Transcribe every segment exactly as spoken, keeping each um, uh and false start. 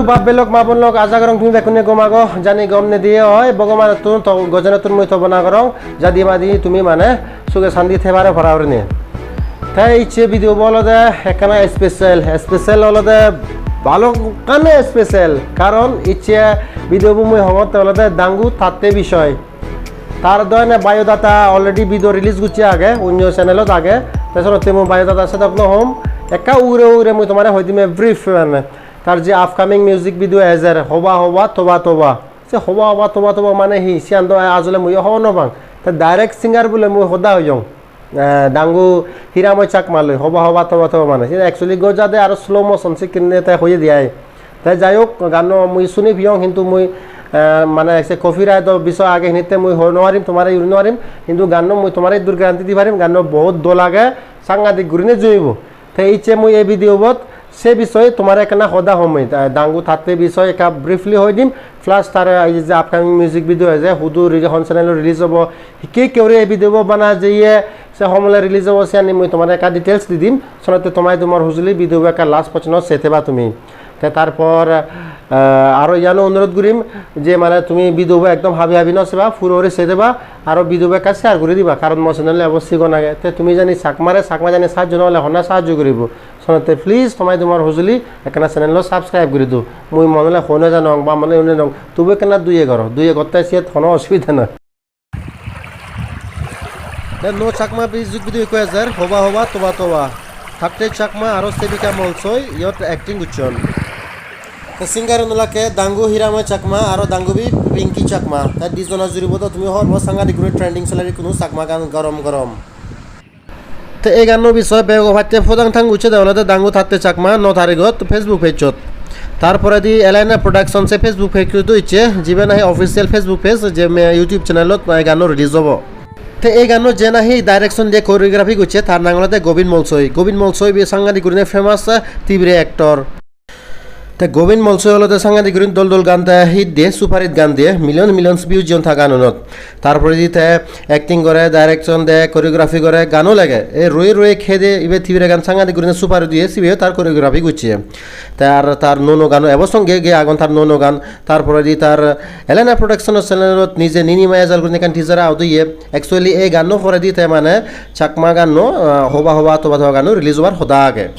Bap bhei lok, ma bon lok, aja gorong tumi bekkune gom ago, jani gom ne diye oi, Bhogobanottun to gojenottun mui tobona gorong, jadi madi tumi mane suge santi thebare para gurinei. Te icche video bo olode ekkana special, special olode balokkani special, karon icche video bo mui hongotte olode dangu thatte bishoy. Tar doyene biodata already video release gocche age, onyo channelot age, te senotte mui biodata sedok no hom, ekka ugure ugure mui tomare hoi dim brief mane. Tar je upcoming music video ejer, Hoba Hoba Toba Toba. Se Hoba Hoba Toba Toba mane hi, siyan do ajole muiyo hobor no pang. Te direct singer bole mui hoda hoyong. Eh, dangu Hiramoy Chakma loi, Hoba Hoba Toba Toba mane. Siyan actually gojade aro slow motion sekkene te hoye diyai. Te jai hok, ganno mui suni piyong, hintu mui, eh, mane se copyright o bisoy age hinitte mui hoi no parim, tomare uri no parim, hintu ganno mui tomare iddur guarantee di parim, ganno bahut dol age, sangadik gurine jumibo. Te icche mui ei video bot se bisoye tomare ekkena hoda hom mui, eh, dangu thatte bisoye ekka briefly hoi dim, plus tar ei je upcoming music video eje, hudu re-, hon channel release obo, hikke hikke guri ei video bo bana jeye, se homole release obo, siyani mui tomare ekka details di dim, senotte tomai tumar hujuli video bo ekka last pojjonto sei theba tumi. Te tarpor, eh, aro iyano onurot gurim je mane tumi video bo ekdom habi habi no seba, puro guri sei deba, aro video bo ekka share guri diba, karon mo channel ebo sigon age. Te tumi jani Chakmare, Chakma jani sahajjo no ole honna sahajjo guribo? Senotte please tomai tumar hujuli ekkena channel lo subscribe guri do. Mui mone ole hoi no janong ba mone ole no, tubu ekkena duye goro, duye gotte siyot hono osubidha noi. Te nuo Chakma music video ikko ejer, Hoba Hoba Toba Toba. Thatte Chakma aro Sevika Molsoi iyot acting gocchon. Te singer un olakke dangu Hiramoy Chakma aro dangubi Pinky Chakma. Te dijono juribo do tumi hobor po, sangadik guri trending soler ikkunu Chakma gan gorom gorom. Te ei ganno bisoye bego pacche podang thang gocche de olode dangu Thatte Chakma no tarigot Facebook page-ot. Tar poredi Elena Production se Facebook page-ot icche, jibe nahi official Facebook page, je me-, YouTube channel-ot ei ganno release obo. Te ei ganno je nahi direction diye choreography gocche, tar nang olode Gobin Molsoi. Gobin Molsoi ibe sangadik gurine famous, eh, Tibire actor. Te Gobin Molsoi olode sangadik gurine dol dol gan te hit diye, super hit gan diye, million million views jeyon ta ganunot. Tar poredi te acting gore, direction de, choreography gore, gano lege. Ei Roye Roye Khede ibe Tibire gan sangadik gurine super hit diye, sibeyo tar choreography gocche. Te ar tar nuo nuo gano ebo song ge ge agon tar nuo nuo gan. Tar poredi tar Elena Production channel-ot nije Nini Maya Jal gurine ekkan teaser out oye. Actually ei ganno poredi te mane Chakma ganno, ah, Hoba Hoba Toba Toba ganno release obar hoda age.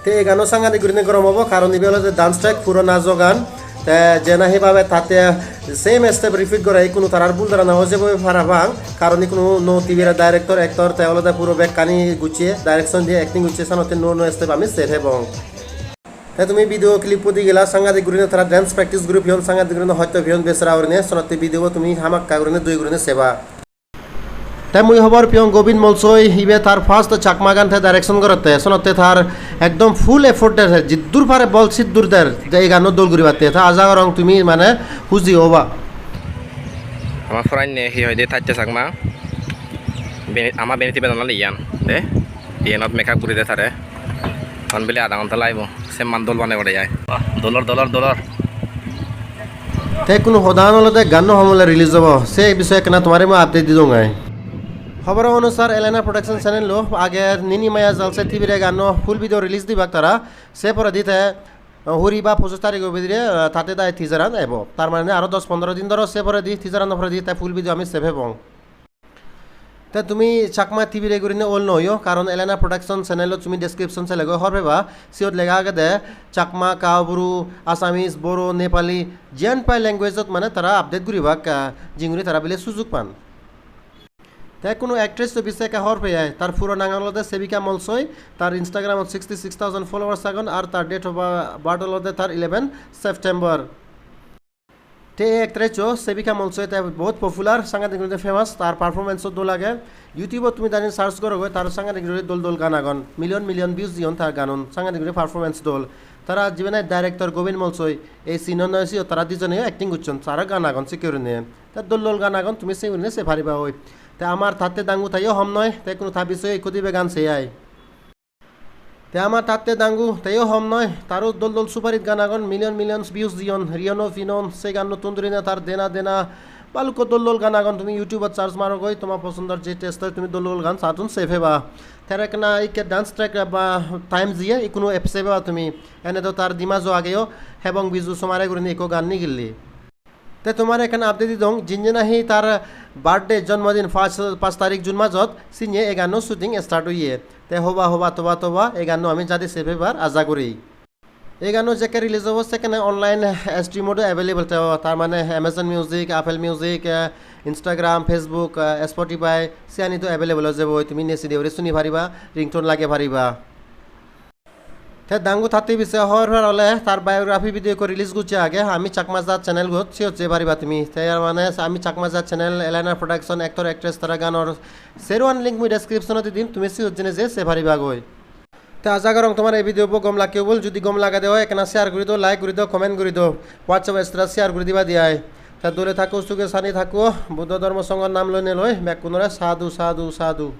Te ei ganno sangadik gurine gorom obo, karon ibe olode dance track, puro najo gan. Te je nahi babe tatte same step repeat gore, ikkunu tarar bul dharana oi jebo parapang, karon ikkunu nuo Tibire director, actor, te olode puro bekkani gocche, direction diye acting gocche, senotte nuo nuo step ami sei pebong. Te tumi video clip-o di gela, sangadik gurine tara dance practice guri peyon, sangadik gurine hosto peyon besara gurine, senotte video bo tumi hamakkai gurine dui gurine seba. Te mui hobor piyong Gobin Molsoi, ibe tar first Chakma gan te direction gorotte, senotte tar ekdom full effort der, jiddur pare bol siddur der, je ei ganno dol guribatte. Te aja gorong tumi mane huji oba. Ama poranne hi hoide Thatte Chakma. Bini-, ama biniti bedon ole iyan. De, iyanot makeup guri de tare. Hon bile adha ghonta lagibo. Semman dol banei pore ai. Wah, dolor, dolor, dolor. Te ikkunu hodan olode ganno homole release obo, se bisoye ekkena tomare mui update di dong ai. Hobor onusar Elena Production channel-o age Nini Maya Jal se Tibire ganno full video release dibak tara. Se poredi te, uh, huri ba pojoj tarigo bidire, uh, Thatte Dai teaser-an ebo. Tar mane aro dos pondro din doro, se poredi teaser-ano poredi te full video ami sei pebong. Te tumi Chakma Tibire gurine ol no oiyo, karon Elena Production channel-ot tumi description selegoi hobor peba, siyot lega agede Chakma, Kaubru, Assamese, Boro, Nepali, jiyan pai language-ot mane tara update guribak, ah, jinguri tara bile sujug pan. Te ikkunu actress-o bise ekka hobor pei ai, tar puro nang olode Sevika Molsoi, tar Instagram-ot sixty six thousand followers agon, ar tar date of birth olode tar eleven September. Te ei actress-o Sevika Molsoi te bahut popular, sangadik guri famous, tar performance-o dol age. YouTube-ot tumi dani search gorogoi, tar sangadik guri dol dol gan agon, million million views jeyon tar ganun, sangadik guri performance dol. Tara jibe nahi director Gobin Molsoi, ei scene-o noi siyot tara dijoneyo acting gocchon, tara gan agon sekke gurine. Te dol dol gan agon, tumi se gurine sei pariba oi. Te amar Thatte Dangu teyo hom noi, te ikkunu ta bisoye ikko dibe gan sei ai. Te amar Thatte Dangu, teyo hom noi, taro dol dol super hit gan agon, million million views jeyon, Riyono Pinon, se gannottun durine tar Dena Dena, Balukko dol dol gan agon, tumi YouTube-ot search marogoi, toma posondor je taste oi tumi dol dol gan satun sei peba. Te aro ekkena ikke dance track ba Times diye ikkunu app sei peba tumi. Ene do tar Dimaju ageyo Hebong Biju Somare gurinei ikko gan nigilli. Te tomare ekkan update di dong, jinne nahi tar birthday, jonmodin, paanch, paanch tarik June majot, sinne ei ganno shooting start oye. Te hoba hoba toba toba ei ganno ami jadi sei pebar aja guri. Ei ganno jekke release obo sekkene online stream-ot available, te tar mane Amazon Music, Apple Music, eh, Instagram, Facebook, eh, Spotify, siyani to available oi jebo, tumi nesi de guri suni pariba, ringtone lage pariba. Te dangu thatti bise hor hor ole tar biography video ekko release gocche age, Ami Chakma Jat channel got, siyot jei pariba tumi. Te iyar mane Ami Chakma Jat channel, Elena Production, actor, actress tara ganor seruan link mui description-ot di dim, tumi siyot jeinei jei sei pariba goi. Te aja gorong tomar ei video bo gom lakke bol, judi gom lagede oi ekkena share guri do, like guri do, comment guri do, WhatsApp status share guri diba di ai. Te dole thakko, suge sani thakko, Buddho Dhormo Songhor nam loi ne loi bekkunore sadhu, sadhu, sadhu.